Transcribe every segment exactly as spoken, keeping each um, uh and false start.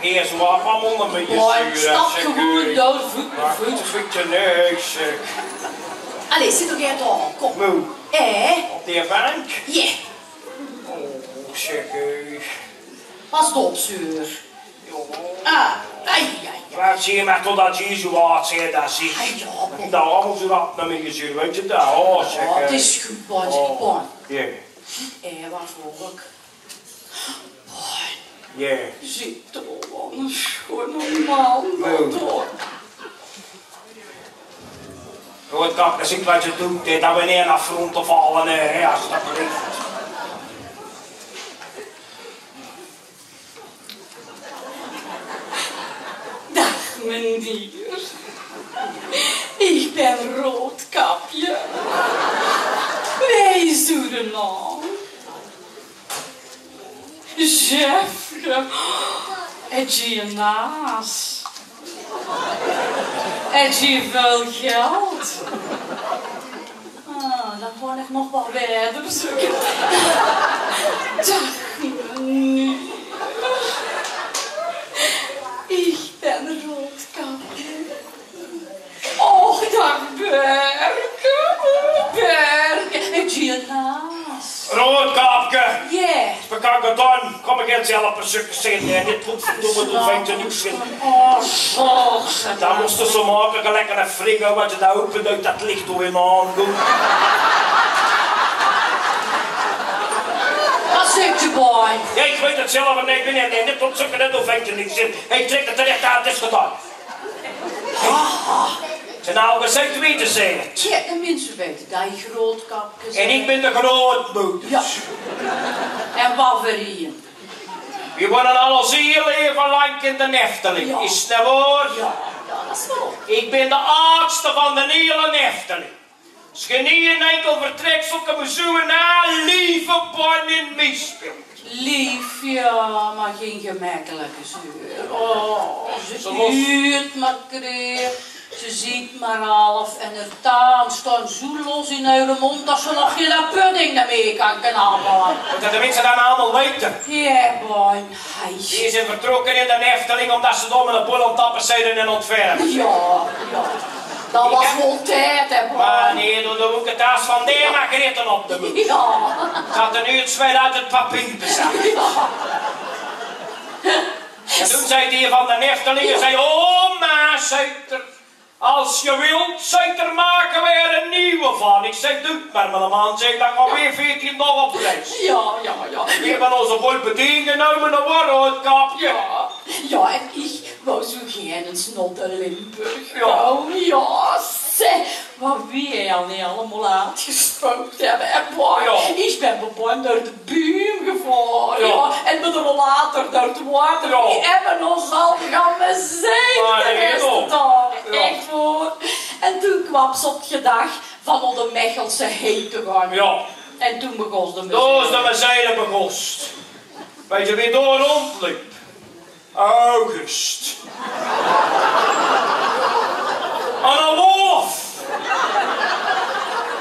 Heer, zo wat van onder me Boy, jezuur, stap zeg, gewoen eh. Door, voet met Wacht, voet. Een beetje neus, zeg. Allee, zit toch echt al, kom. Moe. Eh? Op de bank? Ja. Oh, zeg, eh. Pas op, zeur. Jao. Ah, ai, ai, ai. Laat zien maar totdat je zo wat zegt, dat zie Ai, jao, kom. Dat allemaal zo rap naar me jezuur, weet je dat? Oh, zeg, Ja, het eh. Is goed, Boy. Oh, Boy. Ja. Eh, wat voor ik? Boy. Ja. Zit er al een schone man, Moe. Toch? Roodkapkes, ik wat je doet, hè, dat we neer naar front te vallen, hè, alsjeblieft. Dag meneer. Ik ben Roodkapje. Wij zoeren al. Jeffre, het je naas. Het je veel geld. Ah, dan kan ik nog wat verder zoeken. Dag meneer. Ik ben Roodkapje. Och, dag Berke. Berke, het je naas. Roodkapke. Ja. Bekak het dan. Kom ik het zelf bezoeken zitten. En dit komt verdomme, toen fijn te niks in. Oh, zo. Dan moest ze zo maken, gelijk een frigo, wat je daar open doet, dat ligt door in mijn hand. Wat zegt je, boy? Ja, ik weet het zelf, maar ik ben net in dit opzoeken, dat hoef ik er niks in. Hij trekt het terecht aan, het is gedaan. En nou, we zijn twee te zijn. Ja, de mensen weten dat je Roodkapke En ik ben de grootmoeder. Ja. En wat voor een? We wonen al ons heel leven lang in de Efteling. Ja. Is dat waar? Ja, ja, dat is waar. Ik ben de oudste van de hele Efteling. Is geen enkel vertrek, zulke bezoeken na lieve Bon in meespeelt. Lief, ja, maar geen gemakkelijke zeur. Oh, ze huurt maar kreeg, ze ziet maar half en haar taan staan zo los in haar mond dat ze nog geen pudding naar mee kan knabbelen. Dat de mensen dan allemaal weten. Ja, boy, hij Die zijn vertrokken in de Efteling omdat ze door met een bol aan tappen zijn en ontfermd. Ja, ja. Dat was wel tijd, hè, boy. Maar nee, door de hoeken tas van de Margrieten op de moes. Ja. Zat er nu het zwet uit het papier te zakken. Ja. En toen zei die van de Efteling, zei: "Oma, zei er, als je wilt, zei er, maken we er een nieuwe van." Ik zei: "Doet maar, maar de man zei, dan gaan we veertien nog op reis." Ja, ja, ja. Ik ben onze bol meteen genomen, een Roodkapje. Ja. Ja, en ik wou zo geen eens naar de Limburg. Ja. Oh, ja, zeg. Wat wie hij al niet allemaal uitgespuugd hebben. En boy, Ja. ik ben bepond door de buum gevallen. Ja. Ja. En met de rollator door het water. Ja. Die hebben ons al gaan mezeien. Maar de nee, rest joh. Toch. Ja. Echt hoor. En toen kwam ze op gedag van op de Mechelse heen te gaan. Ja. En toen begon de Toen is de mezeien. Mezeien begost. Weet je wie door rondliep? August. En een wolf.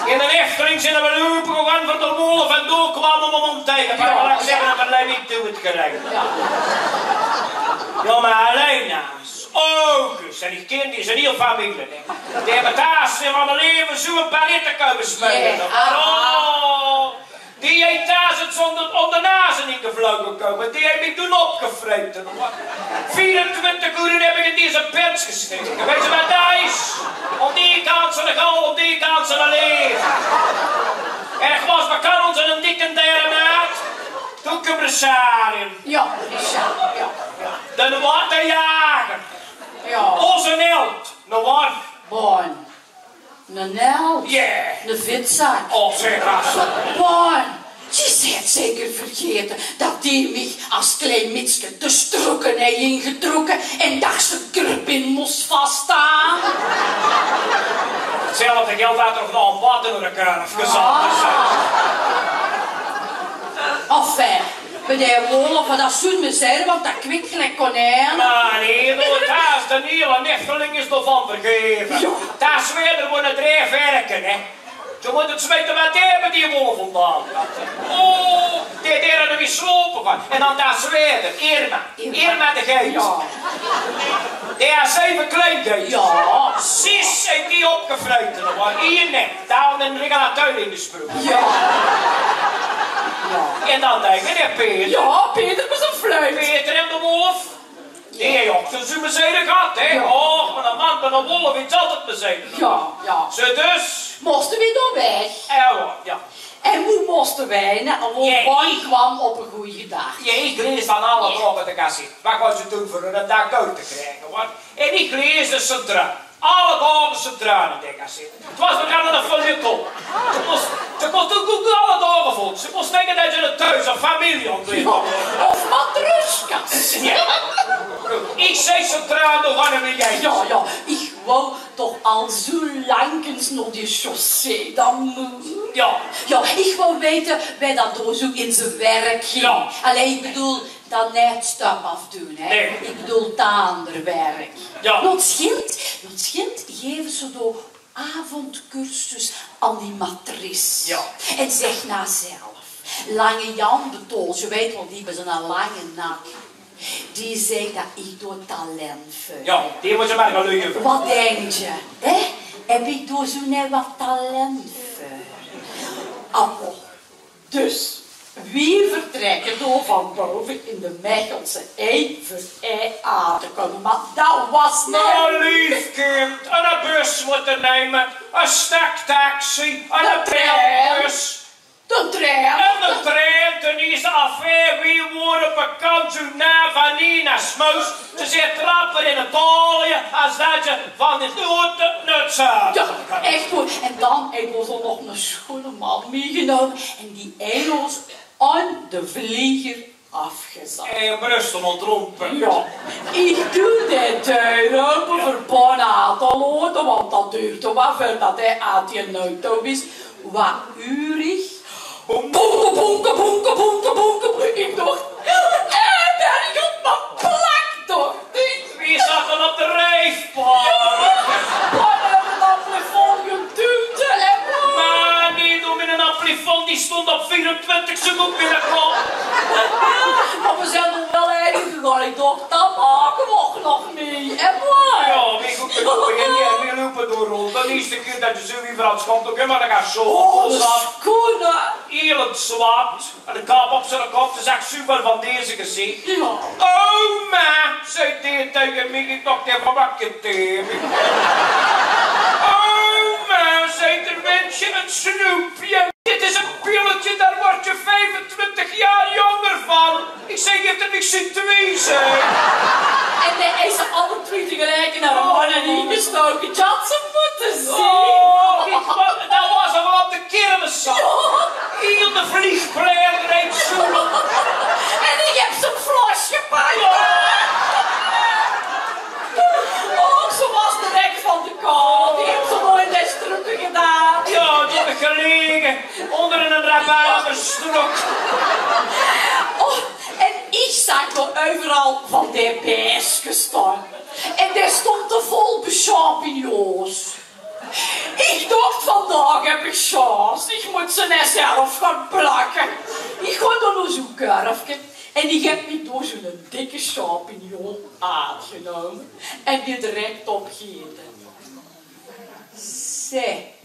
In de Efteling zijn we lopen gegaan van de wolf en door kwamen we hem tegen. Maar Ja, ik ja. Zeggen, dat we niet toe het geregeld. Ja. Ja, maar alleen naast August. En ik ken die zijn heel familie. Die hebben thuis in mijn leven zo'n paar liter komen spelen. Ja, ah. Oh. Die heeft daar zit zonder om de nazen in gevlogen komen. Die heeft me toen opgevreten. Vierentwintig uur heb ik in deze pens gezeten. Weet je wat dat is? Om die kant van de gal, om die kant van de leer. En ik was bekend als een dikke derde maat. Toen kwam er Sarin. Ja, die Sarin, ja. De wattenjager. Ja. Onze held, de warf. Boy. Een held? Ja. Een vitzak? Oh, zeg maar. Boy, je bent zeker vergeten dat die mich als klein mitske de strukken heeft ingetrokken en dat ze grup in moest vaststaan. Hetzelfde geldt dat er nog een bad in de kurf gezat is. Ah. Enfin, bij de wolven, dat zult me zijn, want dat kwik gelijk konijn. Maar nee, hoor, dat is de hele Efteling is ervan vergeven. Ja. Dat is weer de drie verken, hè. Ze mót 't zweite water mit die wol vandaan. Oh, die, die hadde weer slaope gaon. En dan dae zwaerder, Irma. Irma. Irma de Geit. Jao. Die had zeve kleingeitjes. Jao. Zes haet die opgevrete, hoor. Hie net. Dae had 'n regalatuil ingesproke. Jao. Jao. En dan dink ich, die Peter. Jao, Peter mit zien fluit. Peter en de wolf. Die haet ouch zoe'n bezuinigheid gehad, hè? Jao. Och, mer 'ne man mit 'ne wolf, die zal 't bezuinigheid. Jao, jao. Ze dus. Móste weer dao weg. Jao, jao. En wie móste weer, hè? Jao, wie kwaam op 'ne gooje daag? Jao, ich lees dan alle daag de gazet. Waat gaon ze doon veur 'ne daag oet te kriege, hoor? En ich lees de centraal. Alle daag centraal in de gazet. 't Waas nog aan de folieton. Ze kós, ze kós toen good alle daag vónj. Ze kós dinke det ze 'n thuis- of familie ontwikkel. Jao, of matruskas. Jao. Ich zag centraal nog aan 'm: "Jao, jao, ich wou toch al zoe lank ins nao die chaussee dan, moe." Jao. Jao, ich wou weite wie det dao zoe in zien werk ging. Jao. Allee, ich bedoel, dan neet stap afdoon, hè. Nae. Ich bedoel, 't aander werk. Jao. Noe, 't schind, noe, 't schind geve ze dao avondcursus animatrice. Jao. En zag na zelf, Lange Jan Betols, ze weit waal, die mit zien lange nak, die zag det ich dao talent veur. Jao, die mót ze mer gaon leuve. Waat dinks se, hè? Höb ich dao zoe net waat talent veur? Appel. Dus, wie vertrèkke dao van bove in de Mechelse ein veur ein aan te kómme. Mer det waas neet... Mer leef kind, 'ne bus mótte numme, 'n stektaxi, 'ne trein. Trein. 'Ne trein. En de trein, ten ierste, enfin, wie waore bekans zoe na van Nina Smuis. Ze zit rapper in Italië es det ze van de noord nao 't zuid. Jao, ech good. En dan haet ós nog 'ne sjoene man mitgenómme en die haet ós aan de vlieger aafgezat. En Brussel ontrompe. Jao. Ich doon de deur aope veur Bon aan te laote, want det doert toch waal veur det hae oet dien auto is. Waat huur ich? Bonke, bonke, bonke, bonke, bonke, bonke. Ich dach, eh, dao kump mien plak toch. Wie zat 'r op de rijfpaal? Jao, Bon haet 't plafond getuut, hè, Bon. Mer nae, doe, mien plafond die stóng op veerentwintig seconde binnenkop. Mer veer zeen nog waal einige gegaon. Ich dach, det make v'r nog neet, hè, Bon? Jao, wie good te doon, hè, wie loupe door rond. Dan is de keer det ze zoe wie Frans komt, dan kump 'r nog aan zo. Oh, de sjoene. Hiel in 't zwart. En de kap op zien kop, ze zag: "Zoeväöl van deze gezeen." Jao. "Oma," zag die taenge mich, ich dach, die verwach 't taenge mich. "Oma," zag 'r, "wins se ein snoepje? Dit is ein pilletje, dao weurs se viefentwintig jaor jónger van." Ich zag: "Geef 'r mich zien twee," zag. En hae haet ze alle twee tegeliek nao de man ingestoke. Haw ze mótte zeen. Oh, ich wa-, det waas waal op de kermis, zo. Jao. Hiel de vliegplein reed zoe. En ich höb zien fles gepak. Och, ze waas de weg van de kaart. Die haet ze nog in de strupe gedaon. Jao, die haet gelege ónger 'ne rabarberstrok. Oh, en ich zag dao euveral van die baeskes staon. En die stónge vol mit champignons. Ich dach, vandaag höb ich chance. Ich mót ze neet zelf gaon plakke. Ich gaon dao nao zoe'n kurfke. En ich höb mich dao zoe'n dikke champignon aafgenómme. En die direk opgegaete. Zèk.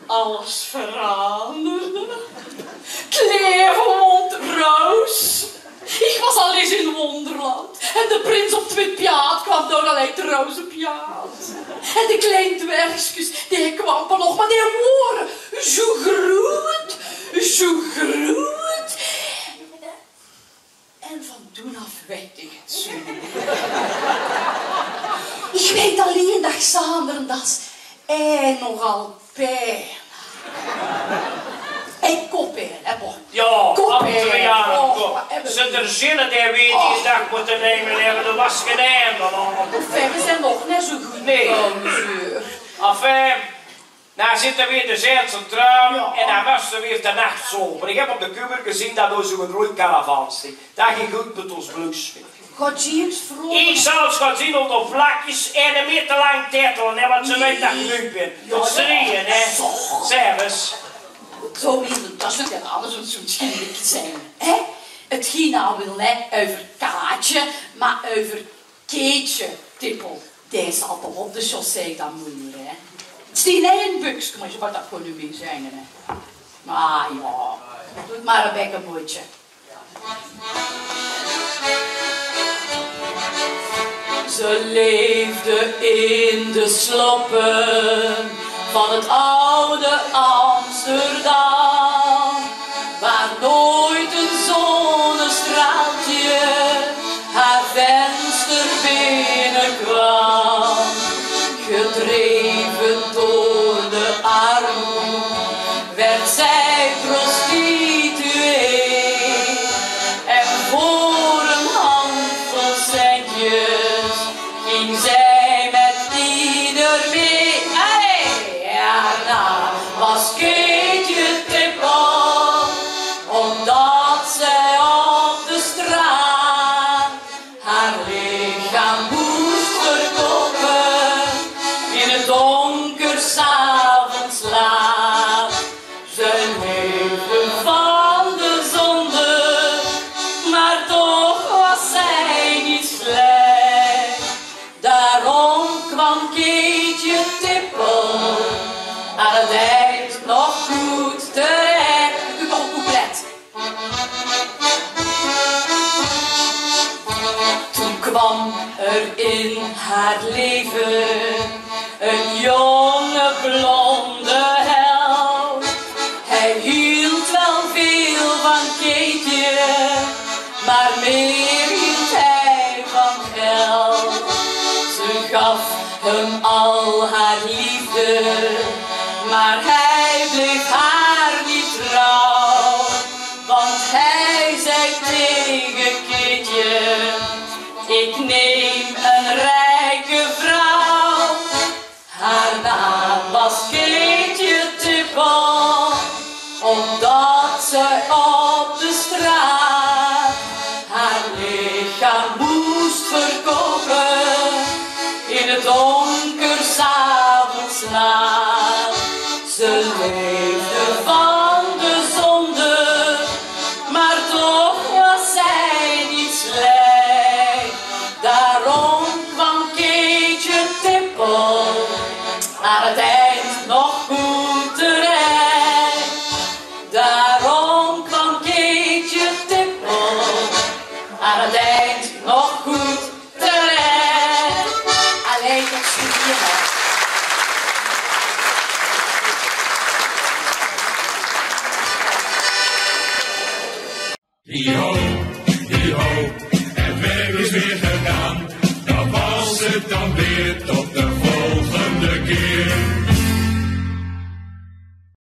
Alles veranderde. 't Laeve woont roos. Ich waas al ins in Wonderland. En de prins op 't wit pjaad kwaam dao allein 't roze pjaad. En de klein dwergskes, die kwaame nog, mer die waore zoe groet, zoe groet. En van doe aaf weit ich 't zoe neet mie. Ich weit allein det Xander, det is nogal pien. Hae haet koppien, hè, Bon? Jao, koppien. Al twee jaor. Och, kop. Waat höbbe v'r... Zeen d'r zinne die weer die dag mótte numme, die höbbe de was gedaon dan al. Enfin, v'r zeen nog neet zoe good... Nae. Enfin, Noe zitte v'r weer de zèl centraal en dan waste weer de nacht zoe. Mer ich höb op de kumer gezeen det dao zoe'n roeje karavaan stóng. Det ging good mit ós bloes. Gaot geer ins vroeger... Ich zal ins gaon zeen of d'r vlakjes in de midde lang tèttele, hè, want ze weit dat ich leuk bin. Tot strieën, hè. Servus. Zo, Wiebe, dat is weer alles wat zo schienlik te zègke, hè? Het ging nou weer net euver Kaatje, maar euver Keetje Tippel. Die zat al op de chaussee dan moeier, hè? Stien in bukske, maar ze wordt dat gewoon niet meer zeggen, hè? Maar ja, doe maar een beetje moeite. Ze leefde in de sloppen van het oude Amsterdam, waar nooit een zonnestraaltje haar venster binnenkwam. Gedreven door de armoede werd zij prostituee. En voor een handvol centjes ging zij met ieder mee. Hey! Haar naam was Keetje Tippel, omdat zij op de straat haar lichaam moest verkopen in het donker 's avonds laat. Ze leefde van de zonde, maar toch was zij niet slecht. Daarom kwam Keetje Tippel aan het eind nog goed terecht. Doe komt couplet. Toen kwam er in haar leven een jonge blonde held. Hij hield wel veel van Keetje, maar meer hield hij van geld. Ze gaf hem al haar liefde, maar hij bleef haar niet trouw. Want hij zei tegen Keetje: "Ik neem een rijke vrouw." Haar naam was Keetje Tippel, omdat zij op de straat haar lichaam moest verkopen in het donker 's avonds laat. Ze leefde van de zonde, maar toch was zij niet slecht. Daarom kwam Keetje Tippel aan het eind nog goed terecht. Daarom kwam Keetje Tippel aan het eind nog goed terecht. Allee, tot studeren. Hi ho, hi ho, het werk is weer gedaan. Dan was het dan weer tot